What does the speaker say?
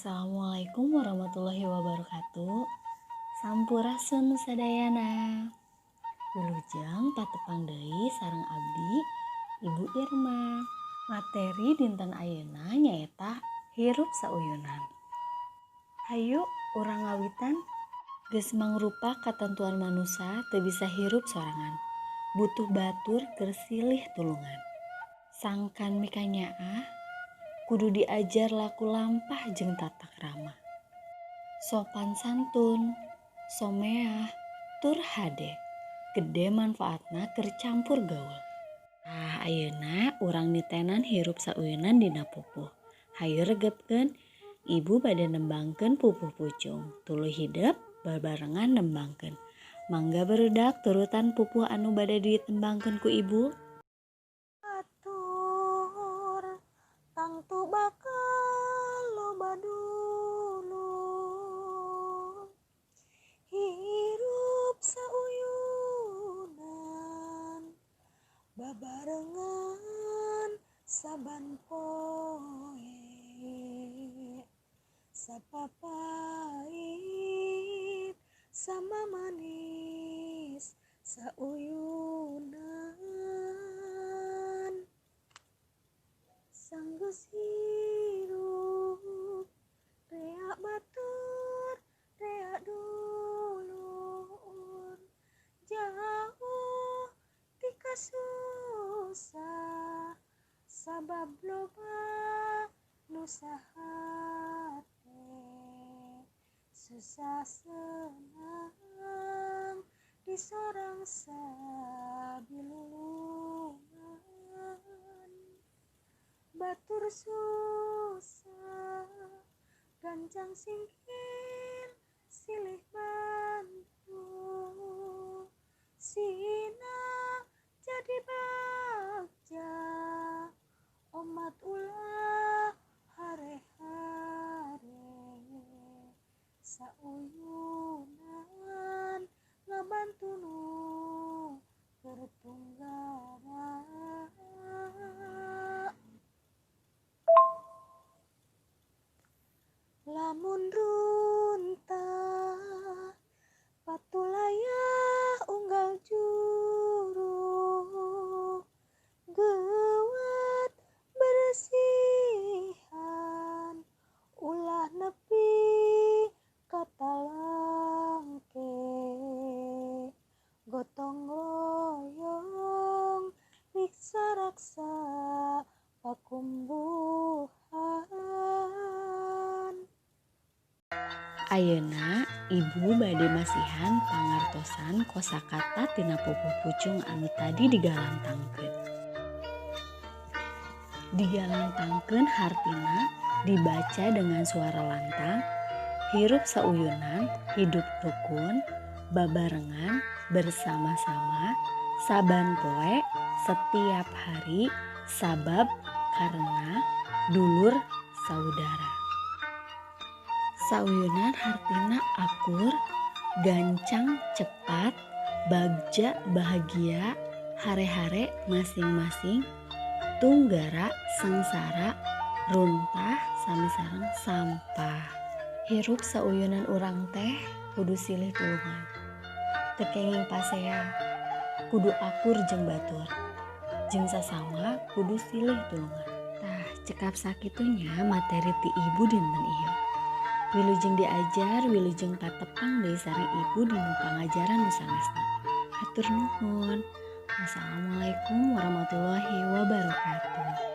Assalamualaikum warahmatullahi wabarakatuh. Sampurasun sadayana. Wilujeng patepang deui sareng abdi Ibu Irma. Materi dinten ayeuna nyaeta hirup sauyunan. Hayu urang ngawitan. Geus mangrupa katentuan manusa teu bisa hirup sorangan. Butuh batur keur silih tulungan. Sangkan mikanyaah kudu diajar laku lampah jeung tata krama. Sopan santun, someah, tur hade. Gede manfaatna keur campur gaul. Tah ayeuna urang nitenan hirup sauyunan dina pupuh. Hayu regepkeun, ibu bade nembangkeun pupuh pucung. Tuluy hidep babarengan nembangkeun. Mangga barudak turutan pupuh anu bade ditembangkeun ku ibu. Atur tangtu bakal loba dulur, hirup sauyunan babarengan saban poe, sapapait sama manis sauyunan. Sanggeus hirup rea batur rea dulur, jauh ti kasusah sabab loba nu sahate, susah senang di sorang sabilulungan. Batur susah gancang singkir silih bantu, sina jadi bagja omat ulah hare-hare, sauyunan ngabantu nu keur tunggara. Lamun runtah patulayah unggal juru, geuwat beresihan ulah nepi ka talangke, gotong royong riksa-raksa pakumbuhan. Ayeuna ibu bade masihan pangartosan kosakata tina pupuh pucung anu tadi digalantangkeun. Digalantangkeun hartina dibaca dengan suara lantang, hirup sauyunan, hidup rukun, babarengan, bersama-sama, saban poe, setiap hari, sabab, karena, dulur, saudara. Sauyunan hartina akur, gancang, cepat, bagja, bahagia, hare-hare, masing-masing, tunggara, sengsara, runtah, sami sareng sampah. Hirup sauyunan urang teh kudu silih tulungan. Teu kenging pasea, kudu akur jeung batur. Jeung sasama kudu silih tulungan. Tah cekap sakitunya materi ti ibu dinten ieu. Wilujeng diajar, wilujeng patepang deui sareng ibu dinu pangajaran nu sanesna. Hatur nuhun. Wassalamualaikum warahmatullahi wabarakatuh.